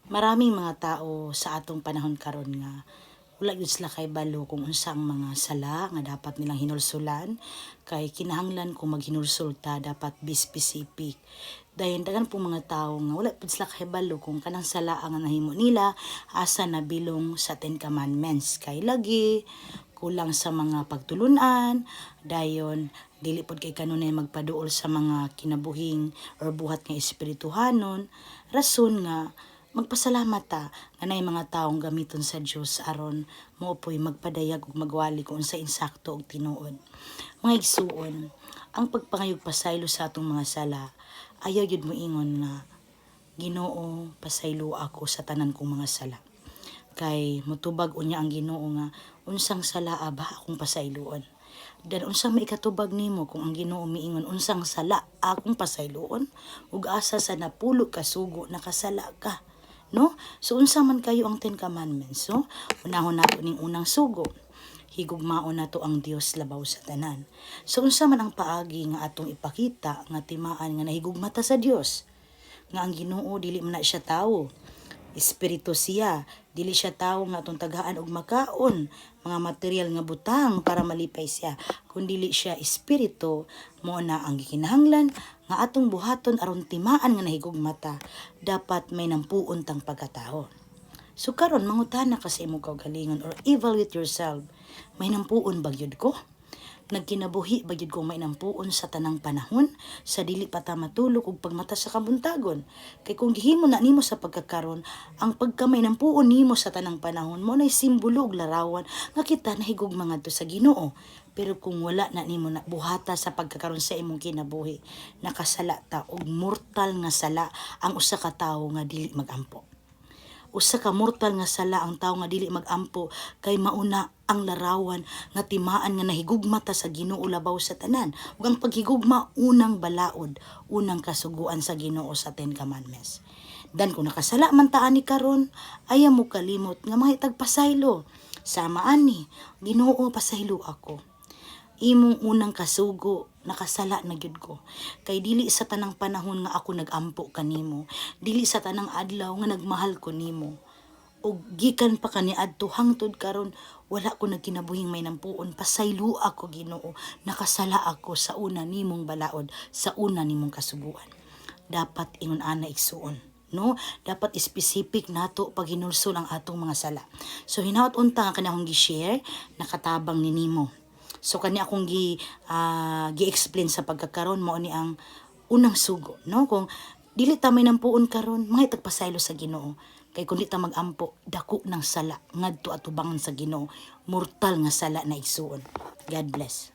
Maraming mga tao sa atong panahon karon nga wala gyud sila kahibalo kung unsa ang mga sala nga dapat nilang hinulsulan, kay kinahanglan kung maghinulsol ta dapat be specific. Dayon daghan po mga tawo nga wala pud sila kahibalo kung kanang sala ang nahimo nila asa na bilong sa Ten Commandments, kay lagi kulang sa mga pagtulunan. Dayon dili pod kay kanunay magpaduol sa mga kinabuhing or buhat nga espirituhanon. Rason nga magpasalamat ta nga naay mga taong gamiton sa Dios aron moopoy magpadayag ug magwali kung unsa insakto ug tinuod. Mga igsuon, ang pagpangayog pasaylo sa atong mga sala, ayaw gyud moingon nga, "Ginoo, pasaylo ako sa tanan kong mga sala." Kay motubag unya ang Ginoo nga, "Unsang sala ba akong pasayloon?" Dan unsang maikatubag nimo kung ang Ginoo miingon, "Unsang sala akong pasayloon?" Ug asa sa 10 ka sugo nakasala ka, no? So unsa man kayo ang Ten Commandments, no? Unahon nato ning unang sugo. Higugmaon nato ang Dios labaw sa tanan. So unsa man ang paagi nga atong ipakita nga timaan nga nahigugma ta sa Dios? Nga ang Ginoo dili man na siya tawo. Espiritu siya, dili siya tawo nga atong tagaan og makaon, mga material nga butang para malipay siya. Kun dili siya espiritu, mao na ang gikinahanglan nga atong buhaton aron timaan nga nahigugma ta, dapat may nampuon tang pagkatao. So karon mangutana ka sa imong kaugalingon or evaluate yourself. May nampuon ba gyud ko? Nagkinabuhi ba gyud ko may nampuon sa tanang panahon, sa dili pa ta matulog ug pagmata sa kabuntagon? Kay kung gihimo na nimo sa pagkakaron, ang pagkamay nampuon nimo sa tanang panahon mo nay simbolo ug larawan nga kita nahigugma ngadto sa Ginoo. Pero kung wala na nimo na buhata sa pagkakaron sa imong kinabuhi, nakasala ta, og mortal nga sala ang usa ka tawo nga dili magampo. Usa ka mortal nga sala ang tawo nga dili magampo, kay mauna ang larawan nga timaan nga nahigugma ta sa Ginoo labaw sa tanan. Ug ang paghigugma unang balaod, unang kasuguan sa Ginoo sa Ten Commandments. Dan kung nakasala man ta ani karon, ayaw mo kalimot nga mahitag pasaylo. Sama ani, "Ginoo, pasaylo ako. Imong unang kasugo, nakasala na gyud ko. Kay dili sa tanang panahon nga ako nagampo kanimo. Dili sa tanang adlaw nga nagmahal ko nimo. Og gikan pa kaniadto hangtod karon wala ko nagkinabuhing may nampuon. Pasaylo ako, Ginoo. Nakasala ako sa una nimong balaod, sa una nimong kasuguan." Dapat ingon ana, igsuon, no? Dapat specific nato pag hinulsol ang atong mga sala. So hinaot unta nga kanang gi-share nakatabang ni nimo. So kani akong gi-explain sa pagkakaron mao ni ang unang sugo, no? Kung dili ta may nampuon karon, mga tagpasaylo sa Ginoo. Kay kung di ta magampo, dako ng sala ngadto atubangan sa Ginoo, mortal nga sala na, igsuon. God bless.